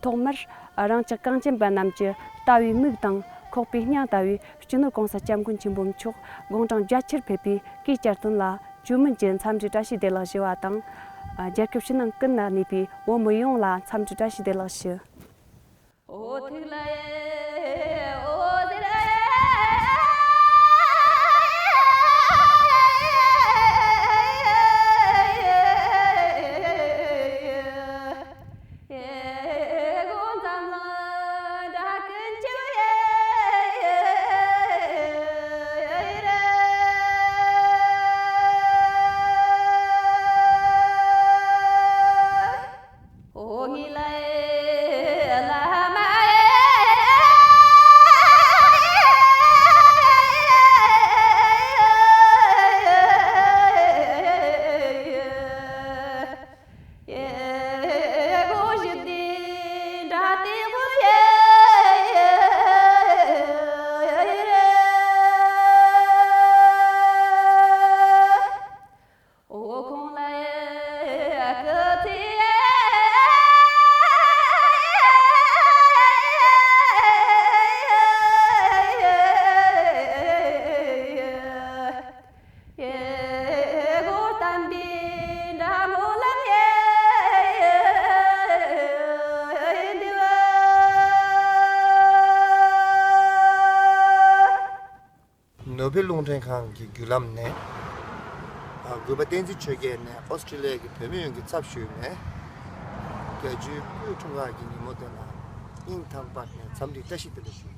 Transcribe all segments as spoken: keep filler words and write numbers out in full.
ཐོག་མར་རང་ཅག་གངས་ཅན་པ་རྣམས་ཀྱི་ལྟ་བའི་མིག་དང་ཁོག་པའི་སྙིང་ལྟ་བུའི་སྤྱི་ནོར་༸གོང་ས་༸སྐྱབས་མགོན་ཆེན་པོ་མཆོག་དགུང་གྲངས་བརྒྱད་ཅུར་ཕེབས་པའི་སྐུའི་གྱ་སྟོན་ལ་བཅོས་མིན་གྱི་འཚམས་འདྲི་བཀྲ་ཤིས་བདེ་ལེགས་ཞུ་བ་དང་། རྒྱལ་ཁབ་ཕྱི་ནང་ཀུན་ན་གནས་པའི་བོད་མི་ཡོངས་ལ་འཚམས་འདྲི་བཀྲ་ཤིས་བདེ་ལེགས་ཞུ། ནོར་བུ་རླུང་འཕྲིན་ཁང་གི་བརྒྱུད་ལམ་ནས། ཨ། གུས་པ་བསྟན་འཛིན་ཆོས་རྒྱལ་ནས་ཨོ་སི་ཀྲི་ལི་ཡ་གི་བོད་མི་ཡོངས་ཀྱི་ཚབ་ཞུས་ནས། བརྒྱད་ཅུའི་སྤོས་འཁྲུངས་སྐར་གྱི་ཉིན་མོ་དེ་ལ་སྙིང་ཐག་པ་ནས་འཚམས་འདྲི་བཀྲ་ཤིས་བདེ་ལེགས་ཞུ།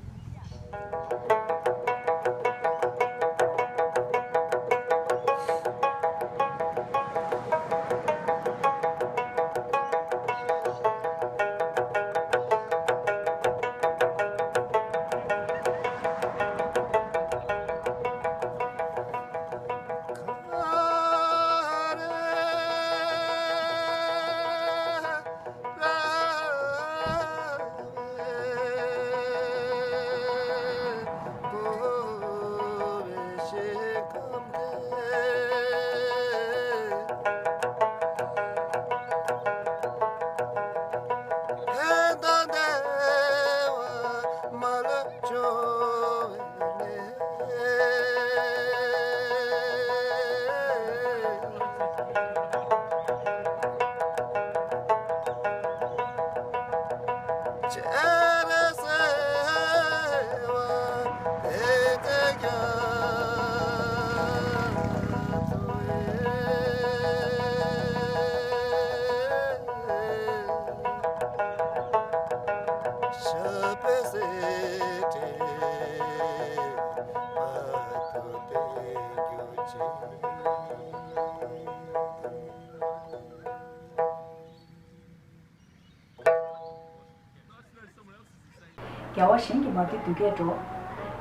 རྒྱལ་བ་གཞན་གྱིས་མ་བཏུལ་བདུད་བརྒྱད་འགྲོ།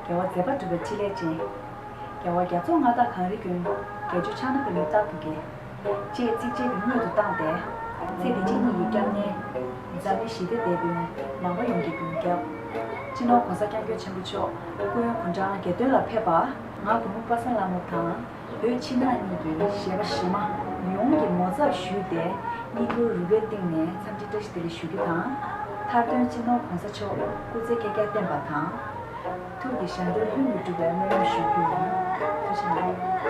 རྒྱལ་བ་མཛད་པ་གྲུབ་པའི་ཕྲིན་ལས་ཅན། རྒྱལ་བ་རྒྱ་མཚོ་མངའ་བདག་གངས་རིའི་མགོན། རྒྱལ་བརྒྱུད་ཕྱག་ན་པདྨོ་རྟག་ཏུ་རྒྱས། ཅེས་ཚིགས་བཅད་ཀྱི་སྔོན་དུ་བཏང་སྟེ། ཚེ་འདི་ཕྱི་གཉིས་ཀྱི་སྐྱབས་གནས། འཛམ་གླིང་ཞི་བདེ་དེད་དཔོན་མང་པོ་ཡོངས་ཀྱི་མགོན་སྐྱབས། སྤྱི་ནོར་༸གོང་ས་༸སྐྱབས་མགོན་ཆེན་པོ་མཆོག་སྐུ་ཡོན་གུང་གྲངས་བརྒྱད་སྟོན་ལ་ཕེབས་པ། ང་གུས་མོ་པ་སངས་ལྷ་མོ་དང་། བོད་ཕྱི་ནང་གཉིས་ཀྱི་གཞས་པ་གཞས་མ་ཡོངས་ཀྱིས་ངོ་ཚབ་ཞུས་ཏེ། སྙིང་ཁུང་རུས་པའི་གཏིང་ནས་འཚམས་འདྲི་བཀྲ་ཤིས་བདེ་ལེགས་ཞུ་རྒྱུ་དང་། མཐར་དོན་སྤྱི་ནོར་༸གོང་ས་མཆོག་སྐུ་ཚེ་བསྐལ་བརྒྱར་བརྟན་པ་དང་། ཐུགས་ཀྱི་ཞལ་འདོན་ལྷུན་གྱིས་གྲུབ་པའི་སྨོན་ལམ་ཞུ་རྒྱུ་ཡིན། ཐུགས་རྗེ་གནང་།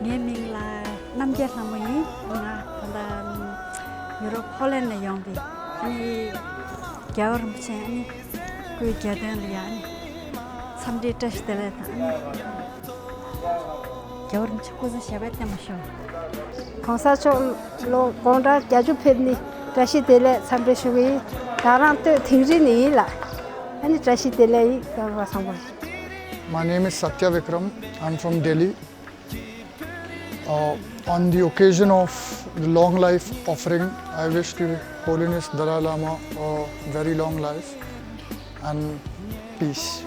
ངའི་མིང་ལ་རྣམ་རྒྱལ་ལྷ་མོ་ཡིན། ང་ད་ལྟ་ཡུ་རོབ་ཧོ་ལན་ནས་ཡོང་པའི་ཨ་ནི་རྒྱལ་བ་རིན་པོ་ཆེ་ཨ་ནི་སྐུའི་རྒྱལ་དོན་ལ་ཡ་ཨ་ནི་འཚམས་འདྲིའི་བཀྲ་ཤིས་བདེ་ལེགས་དང་ཨ་ནི་རྒྱལ་བ་རིན་པོ་ཆེ་སྐུ་ཚེ་ཞབས་པད་བརྟན་པར་ཤོག་གོང་ས་མཆོག་ལོ་དགུང་གྲངས་བརྒྱད་ཅུ་ཕེབས་ནི་བཀྲ་ཤིས་བདེ་ལེགས་འཚམས་འདྲི་ཞུ་གི་ཡིན། ད་རང་སྟོད་དིང་རི་ནས་ཡིན་ལ། ཨ་ནི་བཀྲ་ཤིས་བདེ་ལེགས་ཡིན། རྐང་པ་བཟང་པོ། My name is Satya Vikram. I'm from Delhi. Uh, on the occasion of the long life offering, I wish to Holiness Dalai Lama a very long life and peace.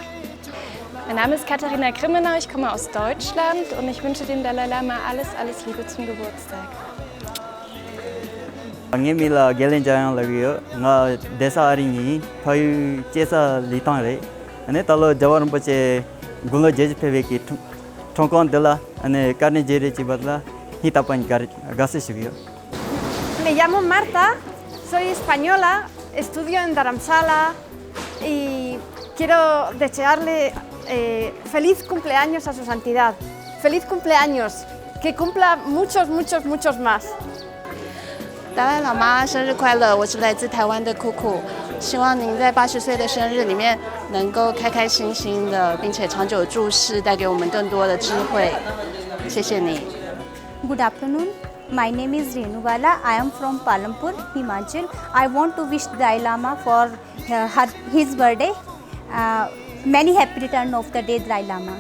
Mein Name ist Katharina Grimmenau, ich komme aus Deutschland und ich wünsche dem Dalai Lama alles, alles Liebe zum Geburtstag. ངའི་མིང་ལ་དགེ་ལེགས་འཇམ་དབྱངས་ལབ་ཀྱི་ཡོད། ང་གདན་ས་ཨ་རི་ནས་ཡིན། ཕ་ཡུལ་སྐྱེས་ས་ལི་ཐང་རེད། ཨ་ནི་ད་ལོ་རྒྱལ་བ་རིན་པོ་ཆེ་དགུང་ལོ་བརྒྱད་ཅུ་ཕེབས་པའི་གི་འཁྲུངས་འཁྲུངས་སྐར་འདི་ལ་ཨ་ནི་བཀའ་དྲིན་རྗེས་དྲན་བྱེད་པ་ལ་སྙིང་ཐག་པ་ནས་དགའ་དགའ་བསུ་ཞུ་གི་ཡོད། Me llamo Marta, soy española, estudio en Dharamsala y quiero desearle eh, feliz cumpleaños a su santidad. Feliz cumpleaños. Que cumpla muchos, muchos, muchos más. 达赖喇嘛生日快乐！我是来自台湾的酷酷，希望您在八十岁的生日里面能够开开心心的，并且长久住世，带给我们更多的智慧。谢谢你。 Good afternoon. My name is Renu Bala. I am from Palampur, Himachal. I want to wish Dalai Lama for uh, her, his birthday. Uh, many happy return of the day, Dalai Lama.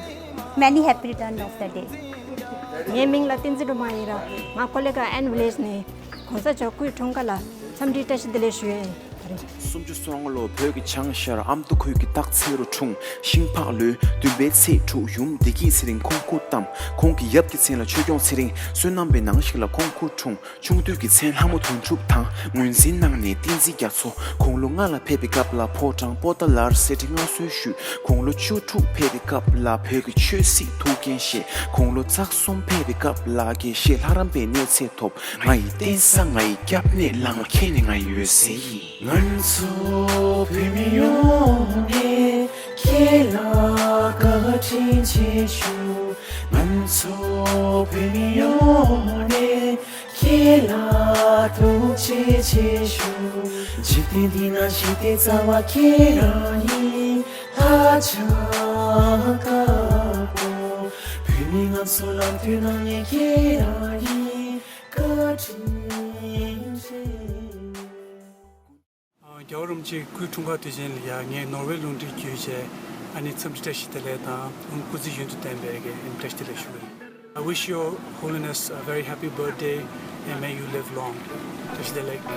Many happy return of the day. ངའི་མིང་ལ་བསྟན་འཛིན་སྒྲོལ་མ་ཡིན་ར། ང་ཀོ་ལེ་གྷལ་ཨན་ཝི་ལེཇ་ནས་གོང་ས་མཆོག་སྐུའི་འཁྲུངས་སྐར་ལ་འཚམས་འདྲིའི་བཀྲ་ཤིས་བདེ་ལེགས་ཞུ་ཡས་ཡིན། སུམ་ཅུ་སོ་ལྔ་ལོ་བོད་ཀྱི་བྱང་ཤར་ཨ་མདོ་ཁུལ་གྱི་སྟག་འཚེར་རུ་འཁྲུངས། ཤིང་ཕག་ལོའི་བདུན་པའི་ཚེས་དྲུག་ཡུམ་བདེ་སྐྱིད་ཚེ་རིང་ཁོང་སྐུ་བལྟམས། ཁོང་གི་ཡབ་ཀྱི་མཚན་ལ་ཆོས་སྐྱོང་ཚེ་རིང་། བསོད་ནམས་པའི་ནང་ཞིག་ལ་ཁོང་སྐུ་འཁྲུངས། ཆུང་དུས་ཀྱི་མཚན་ལྷ་མོ་དོན་གྲུབ་དང་ངོས་འཛིན་གནང་ནས་བསྟན་འཛིན་རྒྱ་མཚོ། ཁོང་ལོ་ལྔ་ལ་ཕེབས་པའི་སྐབས་ལ་ཕོ་བྲང་པོ་ཏཱ་ལར་གསེར་ཁྲི་མངའ་གསོལ་ཞུས། ཁོང་ལོ་བཅུ་དྲུག་ཕེབས་པའི་སྐབས་ལ་བོད་ཀྱི་ཆོས་སྲིད་ཐུགས་འགན་བཞེས། ཁོང་ལོ་རྩ་གསུམ་ཕེབས་པའི་སྐབས་ལ་དགེ་བཤེས་ལྷ་རམས་པའི་གནས་ཚད་ཐོབ། ང་ཡི་བསྟན་ས་ང་ཡི་སྐྱབས་གནས་བླ་མ་ཁྱེད་ནི་ང་ཡི་འོད་ཟེར་ཡིན། ང་ཚོ་བོད་མི་ཡོངས་ནས་ཁྱེད་ལ་བཀའ་དྲིན་ཆེ་ཞུ། ང་ཚོ་བོད་མི་ཡོངས་ནས་ཁྱེད་ལ་ཐུགས་རྗེ་ཆེ་ཞུ། འཇིག་རྟེན་འདི་ན་ཞི་བདེའི་རྩ་བ་ཁྱེད་རང་ཡིན། ལྷ་བྱ་དཀར་པོ། བོད་མི་ང་ཚོ་ལམ་སྟོན་གནང་མཁན་ཁྱེད་རང་ཡིན། བཀའ་དྲིན་ཆེ། རྒྱལ་བ་རིན་པོ་ཆེའི་སྐུའི་འཁྲུངས་སྐར་དུས་ཆེན་ལ་ཡ་ངས་ནོར་ཝེ་ལུང་འདྲེན་བརྒྱུད་བྱས་ཨ་ནི་འཚམས་འདྲི་བཀྲ་ཤིས་བདེ་ལེགས་དང་སྐུ་ཚེ་ཡུན་དུ་བརྟན་པའི་གི་བཀྲ་ཤིས་བདེ་ལེགས་ཞུ་གི་ཡིན། I wish your holiness a very happy birthday and may you live long. བཀྲ་ཤིས་བདེ་ལེགས།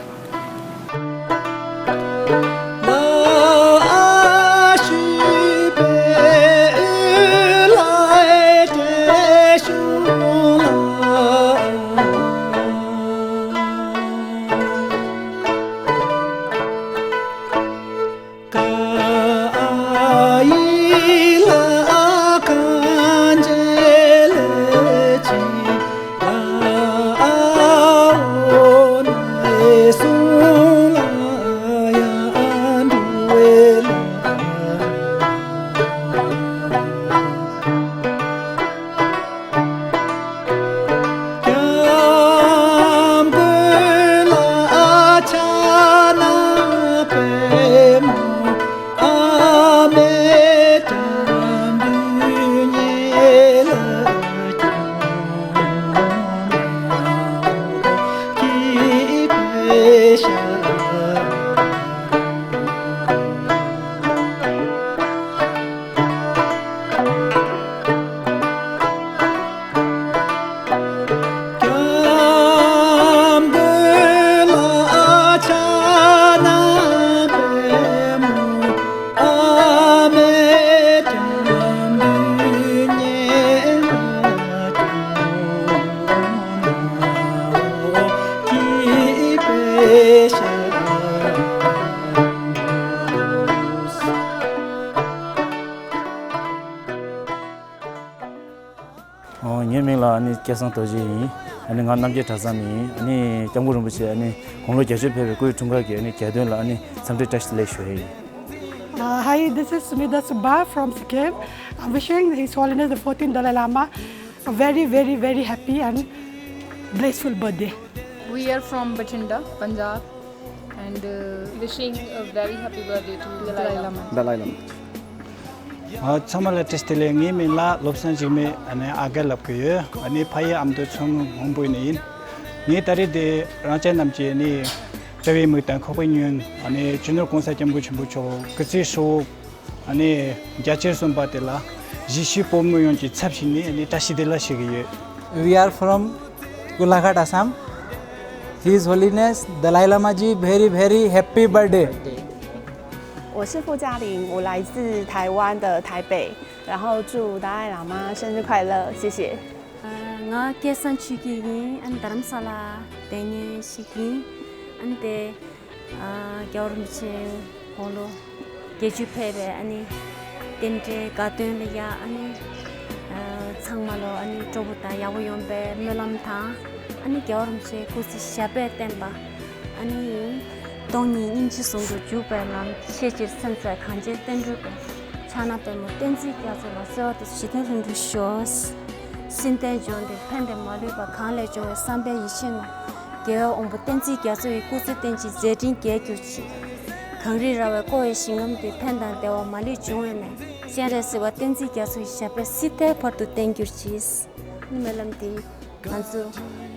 ཨོ། ངའི་མིང་ལ་ཨ་ནི་སྐལ་བཟང་རྡོ་རྗེ་ཡིན། ཨ་ནི་ང་རྣམ་རྒྱལ་གྲྭ་ཚང་ནས་ཡིན། ཨ་ནི་སྐྱབས་མགོན་རིན་པོ་ཆེ་ཨ་ནི་དགུང་ལོ་བརྒྱད་ཅུ་ཕེབས་པའི་སྐུའི་འཁྲུངས་སྐར་གྱི་ཨ་ནི་རྒྱལ་སྟོན་ལ་ཨ་ནི་འཚམས་འདྲི་བཀྲ་ཤིས་བདེ་ལེགས་ཞུ་ཡ་ཡིན། Uh, hi, this is Sumita Subba from Sikkim. I'm wishing His Holiness the fourteenth Dalai Lama A very, very, very happy and blissful birthday. We are from Bathinda, Punjab, and uh, wishing a very happy birthday to Dalai Lama. Dalai Lama. ཨ། ཚང་མ་ལ་བཀྲ་ཤིས་བདེ་ལེགས། ངའི་མིང་ལ་བློ་བཟང་འཇིགས་མེད། ཨ་ནི་ཨ་ག་ལབ་ཀྱི་ཡོད། ཨ་ནི་ཕ་ཡུལ་ཨ་མདོ་མཚོ་སྔོན་པོ་ནས་ཡིན། ངས་ད་རེས་དེ་རང་ཅག་རྣམས་ཀྱི་ནི་དཔྲལ་བའི་མིག་དང་ཁོག་པའི་མྱོང་། ཨ་ནི་སྤྱི་ནོར་༸གོང་ས་༸སྐྱབས་མགོན་ཆེན་པོ་མཆོག་སྐུ་ཚེ་ཧྲིལ་བོ་ཨ་ནི་རྒྱ་ཆེར་སོན་པ་དེ་ལ་གཞིས་བྱེས་བོད་མི་ཡོངས་ཀྱི་ཚབ་ཞུས་ནས་ཨ་ནི་བཀྲ་ཤིས་བདེ་ལེགས་ཞུ་གི་ཡོད། We are from Golaghat, Assam. His Holiness Dalai Lama ji, very, very happy birthday. 我是傅嘉玲，我来自台湾的台北，然后祝达赖喇嘛生日快乐，谢谢。 ང་སྐལ་བཟང་ཆོས་སྐྱིད་ཡིན། ཨ་ནི་རྡ་རམ་ས་ལ་བསྡད་མཁན་ཞིག་ཡིན། ཨ་ནི་དེ་རྒྱལ་བ་རིན་པོ་ཆེ་དགུང་ལོ་བརྒྱད་ཅུ་ཕེབས་པའི་ཨ་ནི་རྟེན་འབྲེལ་དགའ་སྟོན་ལ་ཡ། ཨ་ནི་ཚང་མ་ལོ་ཨ་ནི་སྤྲོ་པོ་དང་ཡག་པོ་ཡོང་པའི་སྨོན་ལམ་དང་། ཨ་ནི་རྒྱལ་བ་རིན་པོ་ཆེའི་སྐུ་ཚེ་ཞབས་པད་བརྟན་པ། ཨ་ནི་སྟོང་ཉིད་སྙིང་རྗེ་ཟུང་དུ་འཇུག་པའི་ལམ་ཤེས་ཕྱིར་སེམས་ཅན་གངས་ཅན་བསྟན་འགྲོའི་དཔལ། ཕྱག་ན་པདྨོ་བསྟན་འཛིན་རྒྱ་མཚོ་ལ་གསོལ་བ་འདེབས། ཞི་མཐུན་ལྷུན་གྲུབ་ཤོག། སྲིད་མཐའི་འབྱོར་འདི་ཕན་བདེ་མ་ལུས་པ། གང་ལས་བྱུང་བའི་བསམ་པའི་ཡིད་བཞིན་ནོ། རྒྱལ་བའི་དབང་པོ་བསྟན་འཛིན་རྒྱ་མཚོ་ཡི་སྐུ་ཚེ་བརྟན་ཅིང་མཛད་འཕྲིན་རྒྱས་གྱུར་ཅིག། གངས་རི་ར་བས་བསྐོར་བའི་ཞིང་ཁམས་འདིར་ཕན་དང་བདེ་བ་མ་ལུས་འབྱུང་བའི་གནས། སྤྱན་རས་གཟིགས་དབང་བསྟན་འཛིན་རྒྱ་མཚོ་ཡི་ཞབས་པད་སྲིད་མཐའི་བར་དུ་བརྟན་གྱུར་ཅིག། ཨ་ནི་སྨོན་ལམ་འདི་ང་ཚོ་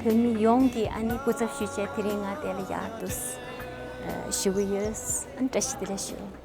བོད་མི་ཡོངས་ཀྱི་ཨ་ནི་སྐུ་ཚབ་ཞུས་བྱས་དེ་རིང་ང་དེ་ལ་ཡར་འདུག་ཞུ་གི་ཡོད། ཨ་ནི་བཀྲ་ཤིས་བདེ་ལེགས་ཞུ།